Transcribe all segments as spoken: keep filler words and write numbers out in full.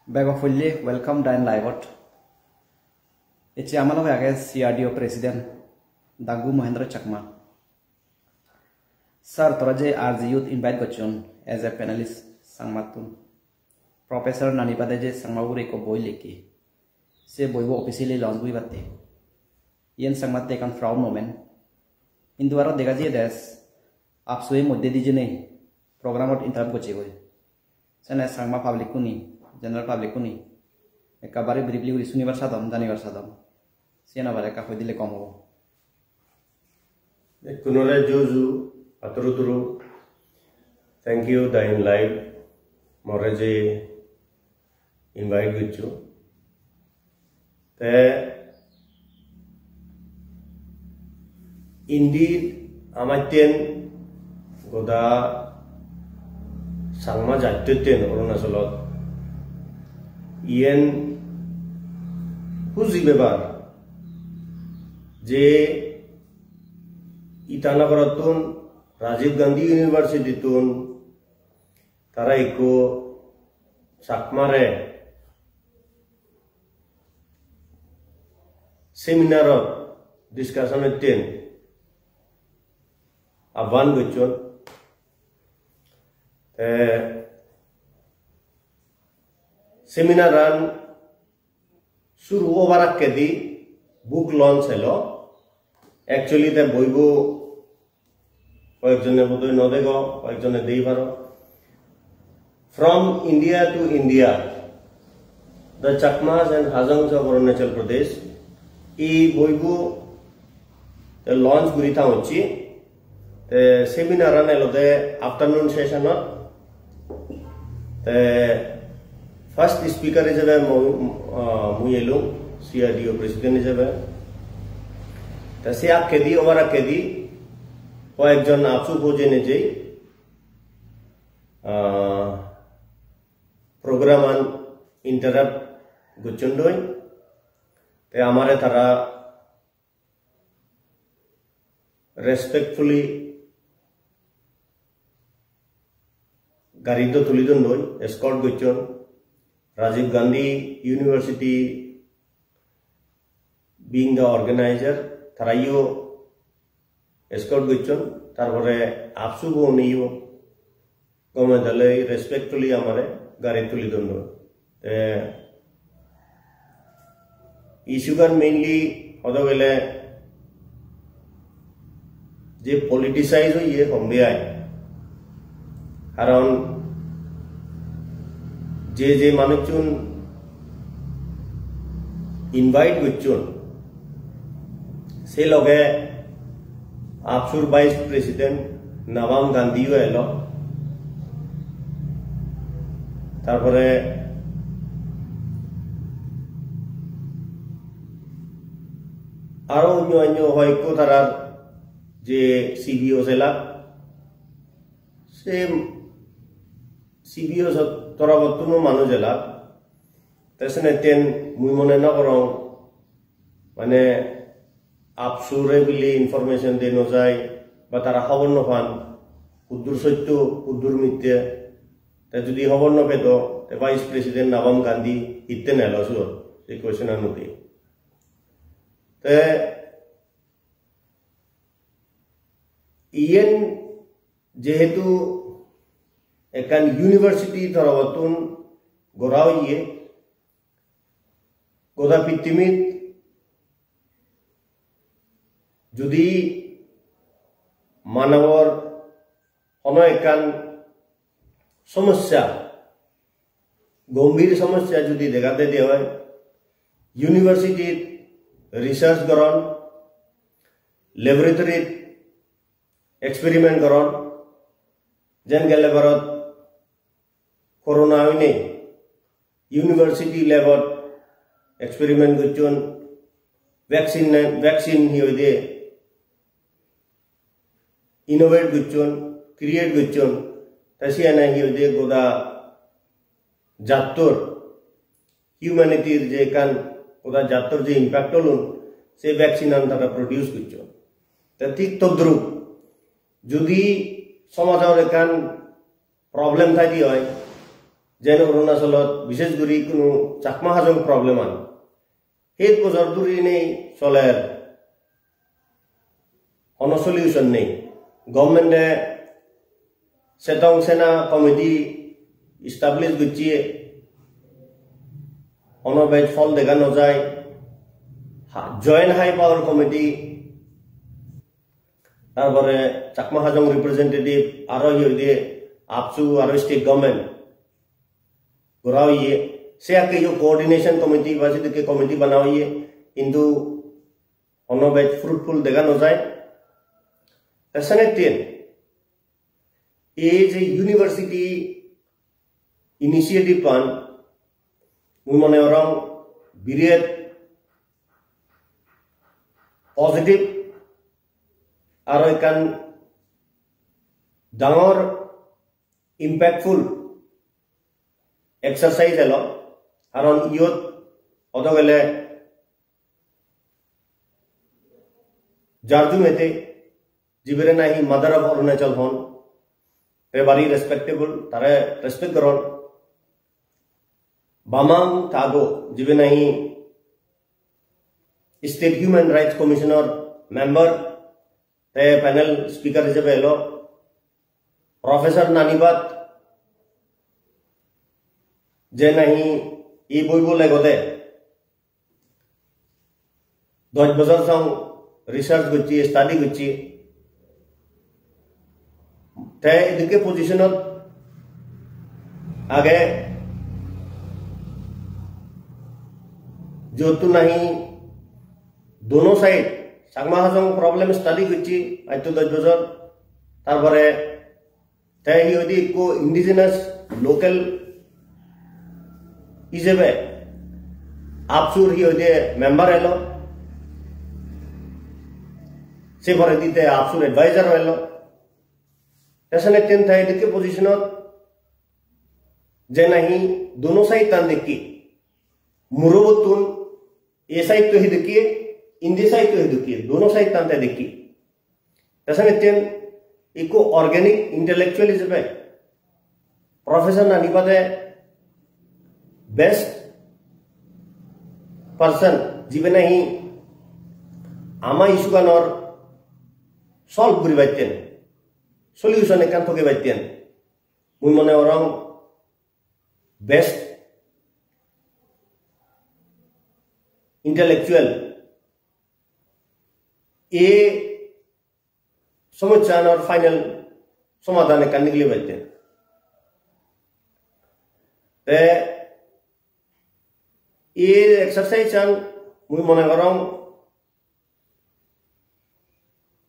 Bego poille welcome Dine Live-ot. Ecche ama loge age C R D O President Dagu Mohendra Chakma. Sir, tora je R G U-t invite gocchon as a panelist Changmattun, Professor Nani Bade je Changma ugure ekko boi lekki, se boibo officially launch guribatte. Iyen Changmatte ekkan proud moment. Hintu aro dega jiyede AAPSU-e moddedi jenei program-ot interrupt gocchegoi. Sene Changma public-kuni, general public-kuni ekka bari briefly guri sunibar sadon, janibar sadon. Siyen abar ekka hoi dile gom obo. Ekkunore juju, paturu turu. Thank you, Dine Live, more je invite goccho. Te indi amatten goda Changma jattotten Arunachalot iyen huji bebar je Itanagar-ottun, Rajiv Gandhi University-tun tara ikko Chakmare seminar-ot, discussion-otten ahban gocchon. Te seminar-an suru obar akkedi book launch elo. Actually, te boibo koyekjone bodoi no dego, koyekjone dei paro. From India to India, The Chakmas and Hajongs of Arunachal Pradesh, ei boibo te launch guri tha hocche. Te seminar-an elode afternoon session-ot. Te first speaker ijebe mu-, ah, mui elung, C R D O president ijebe. Te se akkedi, obar akkedi, koyekjon AAPSU bo jeinei jei, ah, program-an interrupt gocchondoi. Te amare tara respectfully gari do tuli dondoi, escort gocchon. Rajiv Gandhi University being the organizer, tarayo escort gocchon, tar pore AAPSU bo uniyo gome dale respectfully amare gari tuli dondoi. Te issue gan mainly hodo gele je politicize oye hombe ai. Karon je je manuchun invite gocchon, se loge AAPSU-r Vice President Nabam Gandhi-o elo. Tar pore aro onyo onyo hoyekko tarar je C B O elak, se C B O so-, torabottun-o manuj elak. Te senetten mui mone no gorong, mane, AAPSU-re bile information de no jai, ba tara hobor no pan, huddur sotto, huddur mitte. Te judi hobor no pedo, te Vice President Nabam Gandhi hitte nelo siyot, se question-an ude. Te iyen jehetu ekkan university torobottun gora oye, goda pittimit judi manobor hono ekkan somosya, gombhir somosya judi dega dede oi, university-t research goron, laboratory-t experiment goron, jen gelle barot corona oinei university lab-ot experiment gocchon, vaccine ne-, vaccine hi hoide innovate gocchon, create gocchon, te siyane hi hoide goda jattor, humanity-r je ekkan goda jattor je impact olun, se vaccine-an tara produce gocchon. Te thik todrup, judi somajor ekkan problem thai di oi, Jen Arunachalot bishesh guri hono Chakma Hajong problem an her bojor dhuri nei soler, hono solution nei. Government e Chetong Sena committee establish gocche, hono bej phol dega no jai. Ha-, Joint High Power Committee, tarpore Chakma Hajong representative, aro hi hoide AAPSU aro state government gora oye. Se akke yo coordination committee ba sedokke committee bana oye, hintu hono bej fruitful dega no jai. Te senetten ei je university initiative an, mui mone gorong biret positive aro ekkan dangor impactful exercise elo, karon iyot hodo gele Jarju Mete, jibere nahi Mother of Arunachal hon, te bari respectable, tare respect goron. Bamang Tago, jibe nahi State Human Rights Commission or member, te panel speaker hijebe elo. Professor Nanibat, je nahi ei boibo legode, dosh bojor song research gocche, study gocche. Te edokke position ot age, jotto nahi dono side, Chakma Hajong problem study gocche, aaj to dosh bojor. Tarpore te hi hoide ekko indigenous local hijebe AAPSUr hi hoide member elo, se poredi te AAPSUr advisor elo. Te senetten te edokke position ot je nahi dono side tan dekki, murobottun ei side to hi dekki, indi side to hi dekki, dono side tan te dekki. Te senetten ekko organic intellectual hijebe Professor Nanibade best person, jibe nahi ama issue ganor solve guribatten, solution ekkan togibatten. Mui mone gorong best intellectual ei somossanor final somadhan ekkan nigilibatte. Te ei exercise an mui mone gorong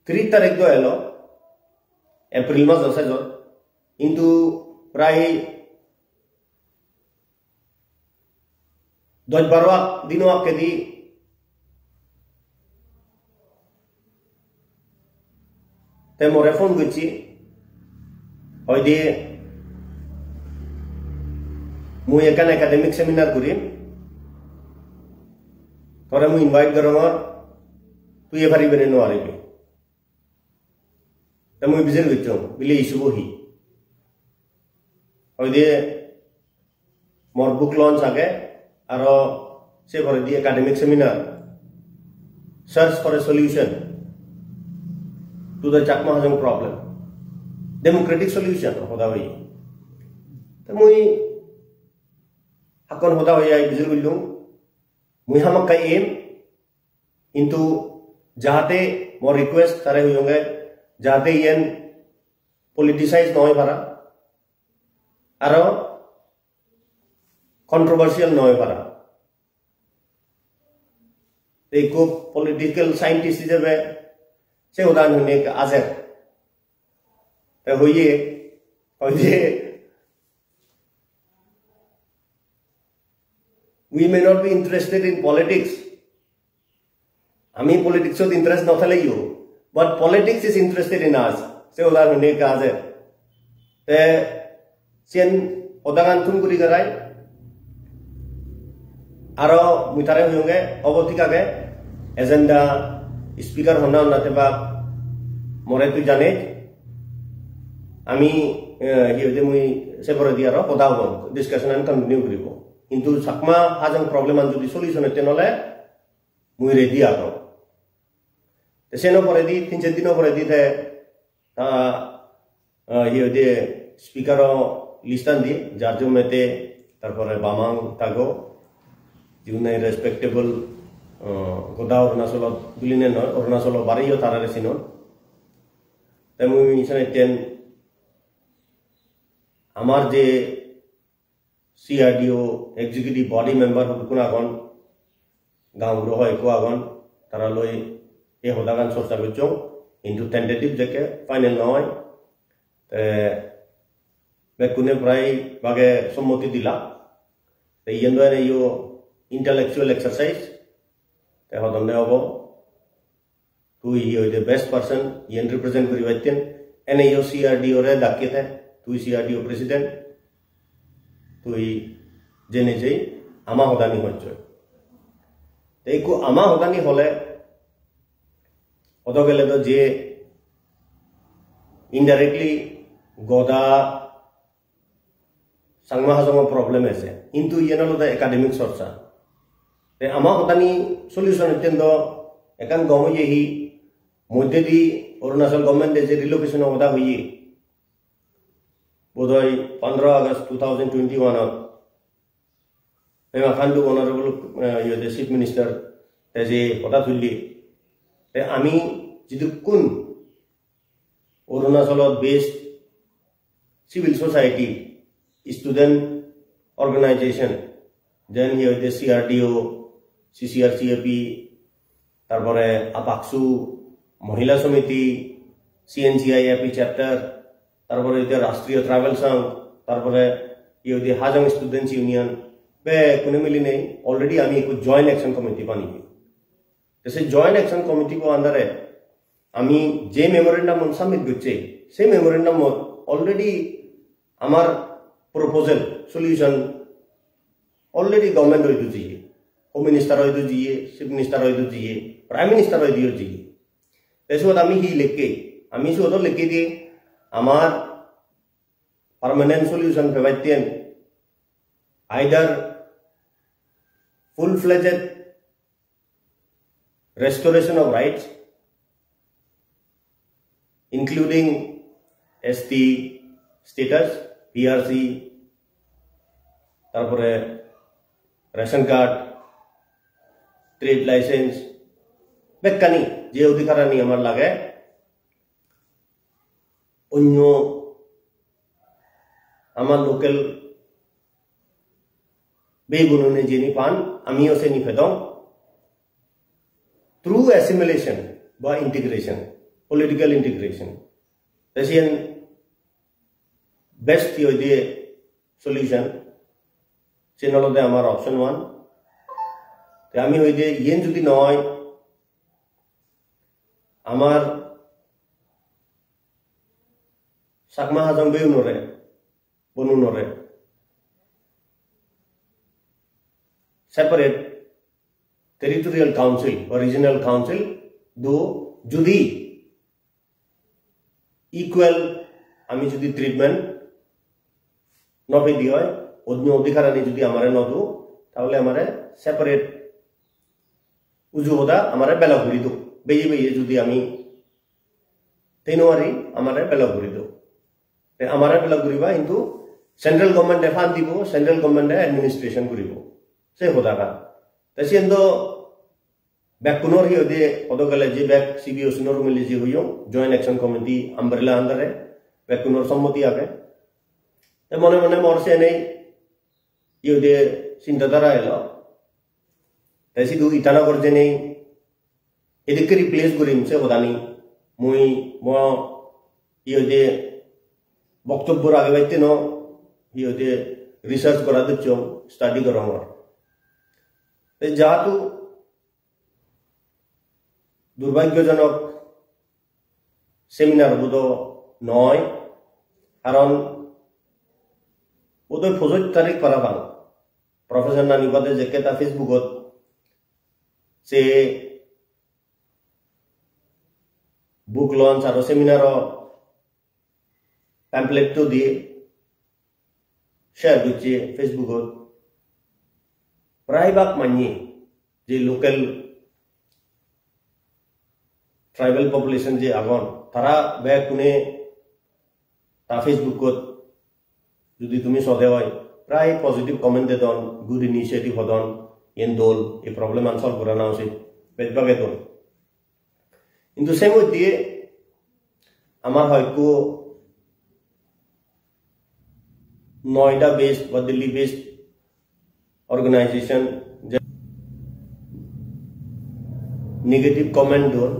tris tarik do elo, April majo sejot, hintu prai dosh baro ak-, dino akkedi te more phone gocche, hoide mui ekkan academic seminar gurim, tore mui invite gorongor, tui ei paribe ne no paribe? Te mui bijer gocchong, bile issue bo hi? Hoide mor book launch age, aro se poredi academic seminar, Search for a Solution to the Chakma Hajong Problem, Democratic Solution, hoda hoye. Te mui hakkon hoda hoye ai bijer gollung, mui hamakkai em, hintu jahate mor request tare hoyonge, jahate iyen politicize no oi para, aro controversial no oi para. Te ekko political scientist hijebe se hodan hune ajer. Te hoye, hoye, we may not be interested in politics. Ami politics ot interest no thaleyo, but politics is interested in us. Se hodan hune ajer. Te siyen hodagan thum guri garai. Aro mui tare hoyonge, obo thik age, agenda speaker honna honna tebak more tui janej. Ami eh, hi hoide mui se poredi aro hoda hobong, discussion an continue guribo. Hintu Chakma Hajong problem an jodi solution otte nole mui ready agong. Te seno poredi, tin ser dino poredi te, ah, ah, hi hoide speaker o list an di, Jarjo Mete, tarpore Bamang Tago, jigun nahi respectable, ah, goda Arunachalot buline noi, Arunachalo bareyo tarare sinon. Te mui senotten amar je C R D O executive body member hudukkun agon, gaonburo hoi ekko agon, tara loi ei hodagan chorcha gocchong, hintu tentative jekke final noi. Te bekkune prai bage sommoti dila. Te iyen do eneyo intellectual exercise, te hodonne obo. Tui hi hoide best person, iyen represent guribatten, eneyo C R D O re dakke te, tui C R D O president, tui jene jei ama hodani hocchoi. Te ikku ama hodani hole, odo gele do je indirectly goda Changma Hajongo problem ese, hintu iyen olode academic chorcha. Te ama hodani solution itten do ekkan gom oye hi, moddedi Arunachal government-e je relocation-o hoda hoye, bodoi pondro August two thousand twenty-one-ot Pema Khandu Honorable, eh, iyede Chief Minister te je hoda tulle, te ami jidukkun Arunachalot based civil society, student organization, then hi hoide C R D O, C C R C A P, tarpore APCSU, Mohila Samiti, C N C I A P chapter, tarpore hoide Rashtriya Tribal Sangh, tarpore hi hoide Hajong Students Union, bekkune milinei already ami ekko joint action committee baneye. Te se joint action committee bo under-e ami je memorandum un submit gocche, se memorandum ot already amar proposal, solution already government oi do jiye, Home Minister oi do jiye, Chief Minister oi do jiye, Prime Minister oi do jiye. Te siyot ami hi lekke? Ami siyot lekke je amar permanent solution pebatten either full-fledged restoration of rights, including S T status, P R C, tarpore ration card, trade license, bekkani je odhikarani amar lage, onyo amar local beigunune jeni pan, amiyo seni pedong through assimilation ba integration, political integration. Te siyen best hi hoide solution, siyen olode amar option one. Te ami hoide iyen judi noi, amar Chakma Hajong beigunore, bonunore separate territorial council ba regional council do judi equal ami judi treatment no pedi oi, onyo odhikarani judi amare no do, tahole amare separate uju hoda amare belok guri do. Beye beye judi ami teinwari amare belok guri do. Te amare belok guriba hintu central government-e fund dibo, central government-e administration guribo. Se hodagan. Te siyen do bekkunor hi hoide hodo gele je bek C B O C-nor mili je hoyong, Joint Action Committee umbrella under-e bekkunor sommoti age. Te mone mone mor siyenei hi hoide chintadhara elo. Te sidu Itanagar jenei edikke replace gurim se hodani mui mo hi hoide boktobbor age batte no hi hoide research gora docchong, study gorongor. Te jahatu durbhagyojonok seminar bodo noi, karon bodoi pojoj tarik parapang Professor Nani Bade jekke ta Facebook-ot se book launch aro seminar-o pamphlet-to diye share gocche Facebook-ot. Prai bak manye je local tribal population je agon, tara bekkune ta Facebook-ot judi tumi sode oi, prai positive comment dedon, good initiative hodon, yen dol, ei problem an solve gorana usit, bej bage dol. Hintu se moddhe amar hoyekko Noida based ba Delhi based organization je negative comment don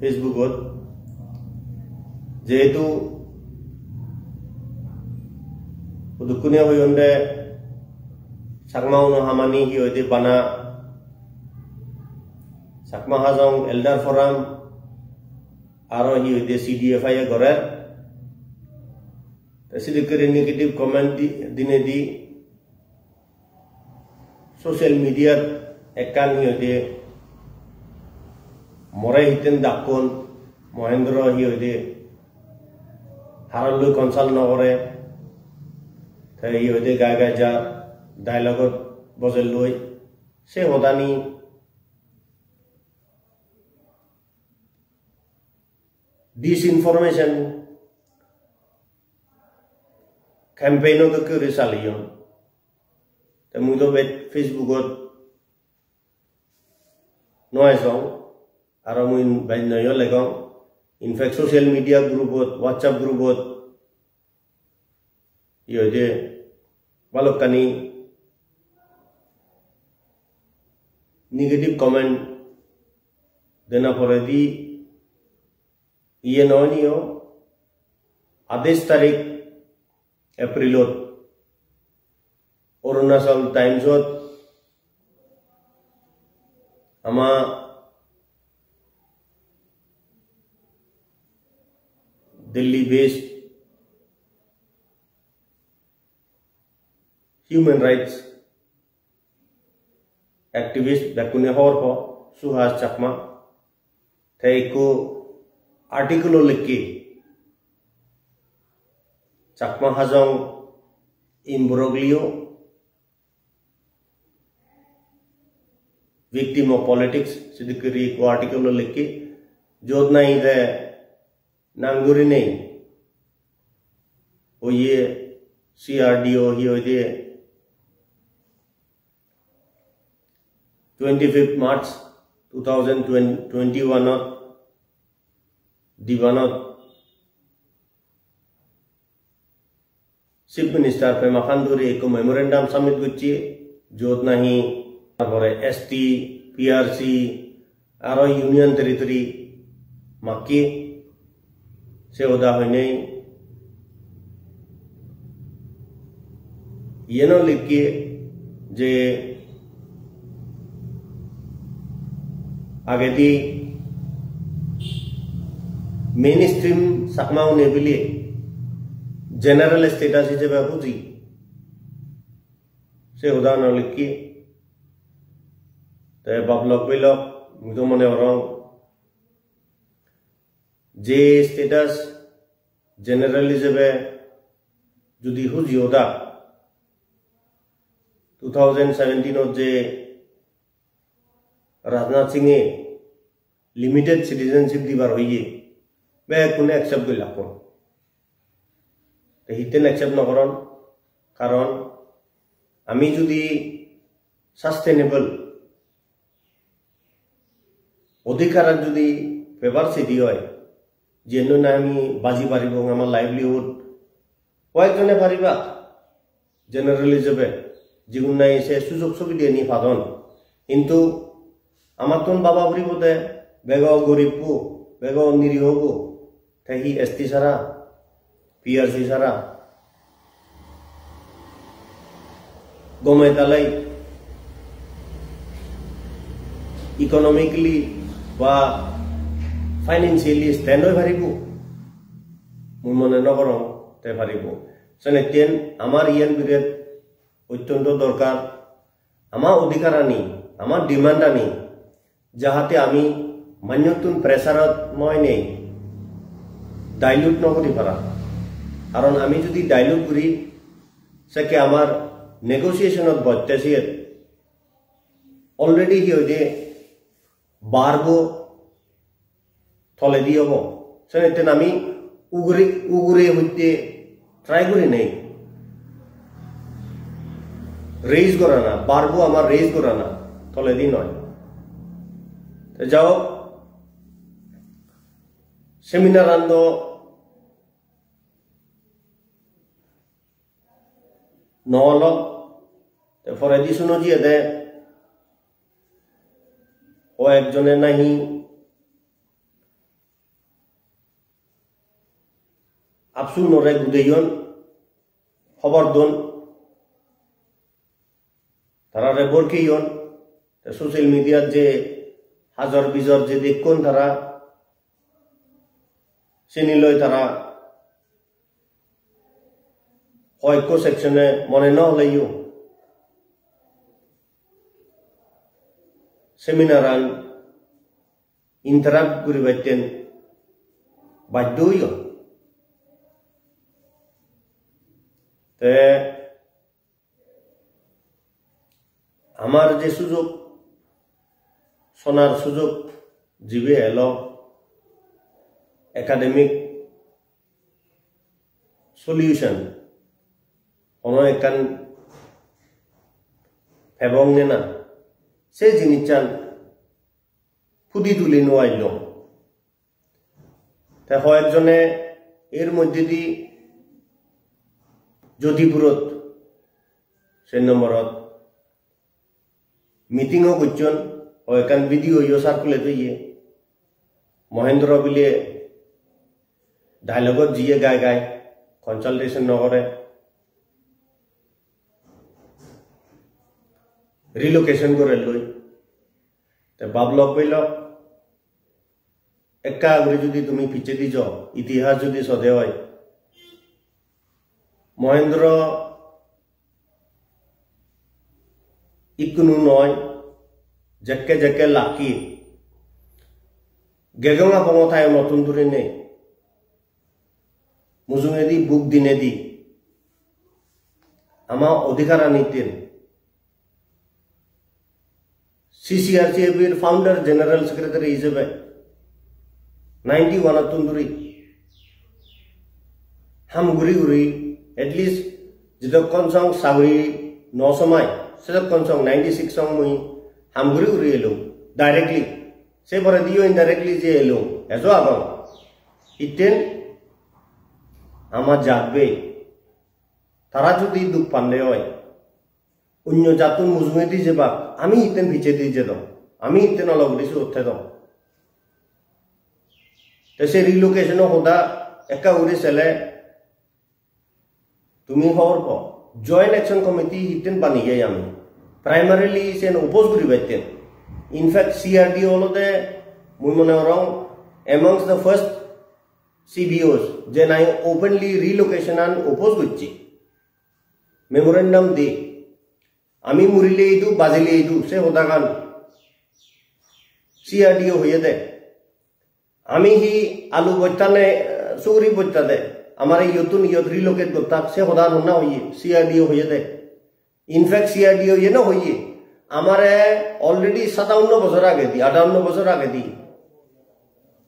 Facebook-ot, jehetu hudukkune hoyonde Chakma uno hamani hi hoide bana Chakma Hajong Elder Forum aro hi hoide C D F I e gorer. Te sidikkuri negative comment di-, dinedi social media-t ekkan hi hoide more hitten dakkon, Mohendro hi hoide haralloi consult no gore, te hi hoide gai gai jar, dialogue-ot bojelloi, se hodani disinformation campaign-o dokke guri saliyon. Te mui do bej Facebook-ot no ejong, aro mui bej noyo legong. In fact, social media group-ot, WhatsApp group-ot, hi hoide, balokkani negative comment dena poredi iye noi niyo, adhais tarik April-ot Arunachal Times-ot ama Delhi based human rights activist bekkune hobor po, Suhas Chakma, te ekko article-o likke, Chakma Hajong imbroglio, victim of politics, sidikkuri ekko article-o likke, jiyot nahi te nang gurinei oye C R D O hi hoide twenty-fifth March two thousand twenty-one-ot Dibanot Chief Minister Pema Khandu-re ekko memorandum submit gocche, jiyot nahi tar pore S T, P R C, aro Union Territory makke, se hoda hoinei. Iyeno likke je agedi mainstream Chakma-une bile general status hijebe huji, se hoda no likke. Te bab lok bhei lok, mui do mone gorong je status general hijebe judi huji hoda, two thousand seventeen-ot je Rajnath Singh-e limited citizenship dibar hoye, bekkune accept gori lakkon. Te hitten accept no goron? Karon ami judi sustainable odhikar judi pebar sidi oi, jiyen nahi ami baji paribong, amar livelihood, hoyekjone paribak general hijebe, jigun nahi se sujog subideni padon. Hintu amattun baba puribo de bego goribbo, bego nirihobo, te hi S T sara, P R C sara, gome dalai economically ba financially stand oi paribo? Mui mone no gorong te paribo. Senetten amar iyen biret ottonto dorkar, ama odhikarani, ama demandani jahate ami manyottun pressure-ot no oinei dilute no guri para. Karon ami jodi dilute guri, sekke amar negotiation-ot botte siyot already hi hoide, verb-o toledi obo. Senetten ami ugure, ugure utte try gurinei raise gorana, verb-o amar raise gorana, toledi noi. Te jao, seminar-an do no olo, te poredi suno jiyede, o ekjone nahi AAPSU-nore gudeyon, hobor don, tarare borkeyon, te social media-t je hajor bijor je dekkon tara, sini loi tara hoyekko section-e mone no holeyo seminar-an interrupt guribatten baddho oyon. Te amar je sujog, sonar sujog jibe elo, academic solution, hono ekkan pebong nena, se jinissan pudi tuli no aillong. Te hoyekjone er moddedi Jodhipurot, sen nomborot meeting-o gocchon, hoyekkan video-yo circulate oye. Mohendro bile dialogue-ot jiye gai gai, consultation no gore, relocation gorelloi. Te bab lok bhei lok, ekka guri jodi tumi picchedi jo, itihas jodi sode oi, Mohendro ikkunu noi, jekke jekke lagge, Gegonga Pongo time-ottun dhurinei mujungedi buk dinedi ama odhikar anitten, C C R C F-ir founder general secretary ijebe ninety-one-ottun dhuri ham guri guri, at least jedokkon song sagori no somai, sedokkon song ninety-six song mui ham guri guri elong directly. Se porediyo indirectly je elong, ejo agon. Itten ama jat bhei, tara jodi duk pande oi, onyo jattun mujungedi jebak, ami itten picchedi jedong, ami itten olo guri siyot thedong. Te se relocation-o hoda ekka guri sele tumi hobor po. Joint Action Committee hitten baneye ami. Primarily sen oppose guribatten. In fact, C R D O olode mui mone gorong amongst the first C B Os je nahi openly relocation-an oppose gocche. Memorandum di, ami murile idu, bajile idu, se hodagan C R D O hoyede. Ami hi alu botta ne, eh, suguri botta de, amare iyottun iyot relocate gottak, se hoda honna hoye, C R D O hoyede. In fact, C R D O ye no hoye, amare already sataunno bojor agedi, atanno bojor agedi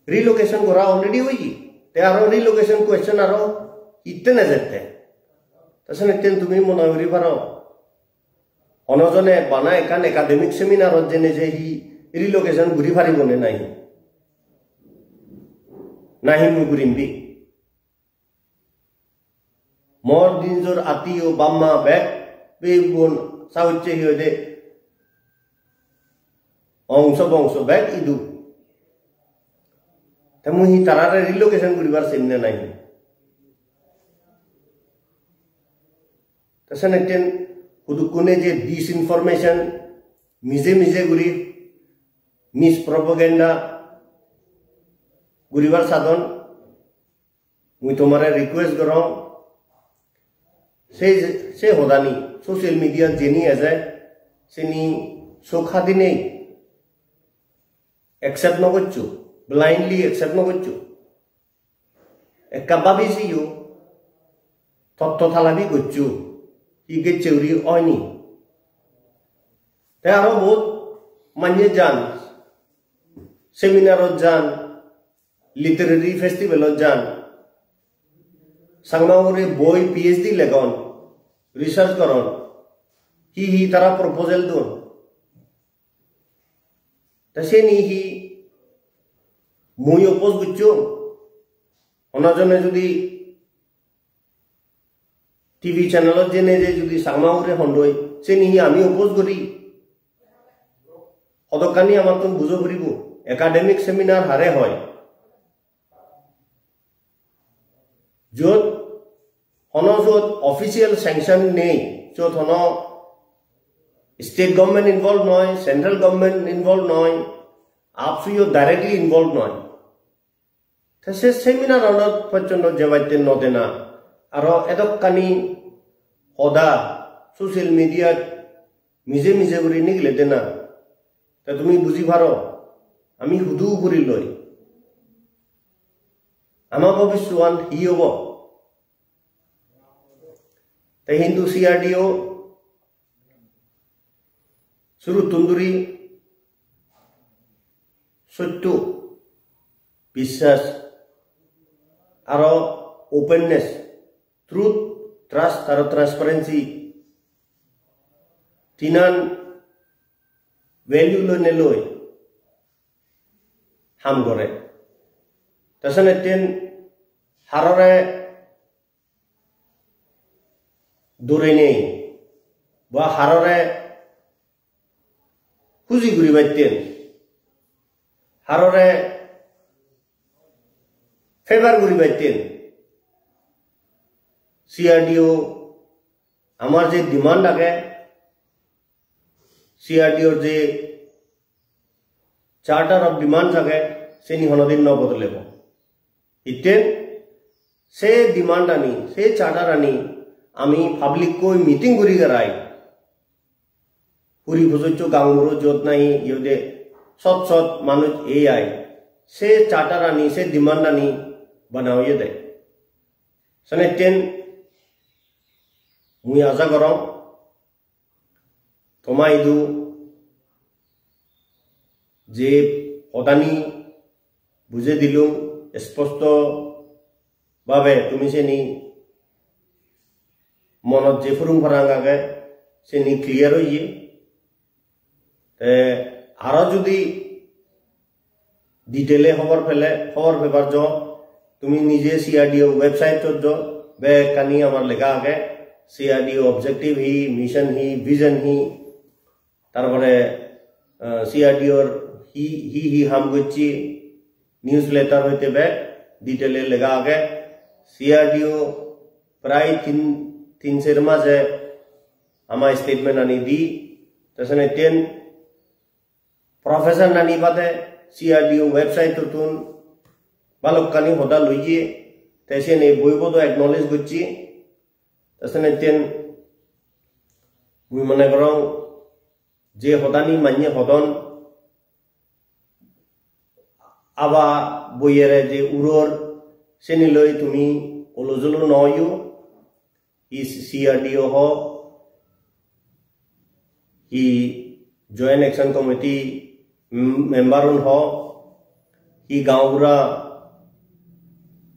relocation gora already oye. Te aro relocation question aro itten ejette. Te senetten tumi mone guri paro, hono jone bana ekkan academic seminar-ot jene je hi relocation guri paribo ne nahi? Nahi mui gurim bi? Mor dinjor atiyo bamma bek bebun sahosse hi hoide ongso bongso bek idu. Te mui hi tarare relocation guribar sem ne nahi? Te senekken hudukkune je disinformation, mije mije guri mispropaganda guribar sadon, mui tomare request gorong, se, se hodani social media jeni eje, seni sok hadinei accept no goccho, blindly accept no goccho. Ekka babi seyo, totto talabi goccho, hi gecche guri oini. Te aro bohut manye jan, seminarot jan, literary festivalot jan, Changma ugure boi P H D legon, research goron, hi hi tara proposal don. Ta seni hi mui oppose gocchong? Hono jone judi T V channelot jene je judi Changma ugure hondoi, seni hi ami oppose guri? Hodokkani amattun bujo puribo, academic seminar hare hoi? Jot hono jot official sanction nei, jot hono state government involved noi, central government involved noi, AAPSU yo directly involved noi. Te se seminar-anot pojjonto jebatte no dena, aro edokkani hoda social media-t mije mije guri nigile dena. Te tumi buji paro, ami hudu guri loi? Ama bobissowan hi obo? Te hintu C R D O suruttun duri sotto, biswas, aro openness, truth, trust, aro transparency, tinan value loinei loi ham gore. Te senetten harore durinei ba harore huji guribatten, harore favor guribatten C R D O amar je demand age, C R D O-r je Charter of Demands age, seni honodin no bodolebo. Itten se demand ani, se charter ani ami public-koi meeting guri garai, puri pujocho gaonburo jot nahi iyode sot sot manuj ei ai, se charter ani, se demand ani bana oyede. Senetten mui aja gorong, toma idu je hodani bujei dilung, sposto bhabe tumi seni monot je purung parang age, seni clear oye. Te aro judi detail-e hobor pele, hobor pebar jo, tumi nije C R D O website-ot jo, bekkani amar lega age, C R D O objective hi, mission hi, vision hi, tarpore, eh, C R D O-r hi, hi, hi ham gocche, newsletter hoite bek detail-e lega age. C R D O prai tin, tin ser maje ama statement ani di, te senetten professor nani bade C R D O website-ottun balokkani hoda loiye, te siyeni boibo do acknowledge gocche. Te senetten mui mone gorong je hodani manye hodon, aba boiyere je uror, seni loi tumi olo jolo no oiyo. Hi C R D O ho, hi Joint Action Committee, mm, member un ho, hi gaonbura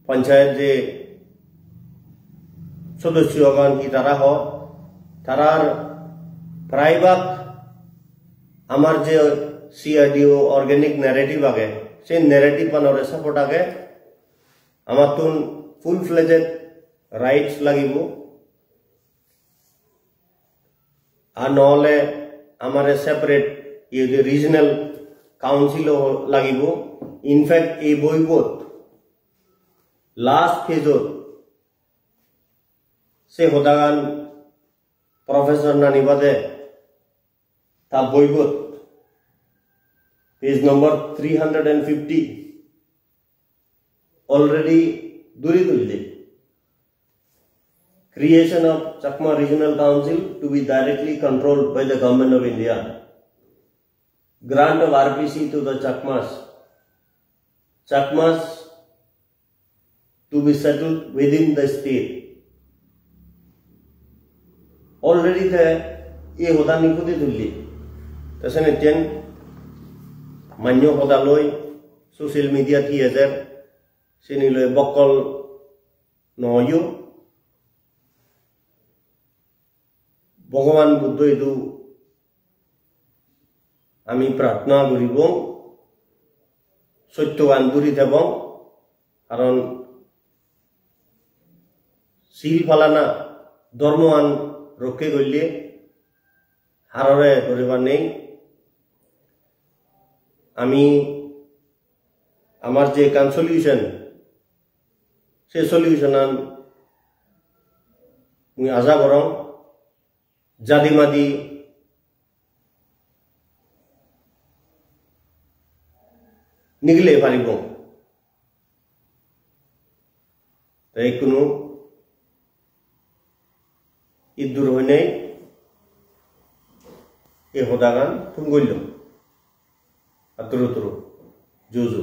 panchayat je sodosyo agon, hi tara ho, tarar prai bhag amar je C R D O organic narrative age, se narrative anore support age. Amattun full fledged rights lagibo. Ar nohole amare separate iye je regional council o lagibo. In fact, ei boibot last phase-ot se hodagan Professor Nanibade ta boibot, page number three hundred and fifty, already duri tulle. Creation of Chakma Regional Council to be directly controlled by the Government of India. Grant of R P C to the Chakmas. Chakmas to be settled within the state. Already te ei hodani pudi tulli. Te senetten manyo hoda loi social media-t hi ejer, seni loi bokkol no oiyo. Bhogoban Buddho idu ami prarthona guribong, sottogan duri thebong, karon sil palana, dhormogan rokke golle harore doribar nei. Ami amar je ekkan solution, se solution-an mui aja gorong jadi madi nigile paribo. Te ikkunu iddur hoinei ei hodagan thum gollong. Atturu turu. Ju ju.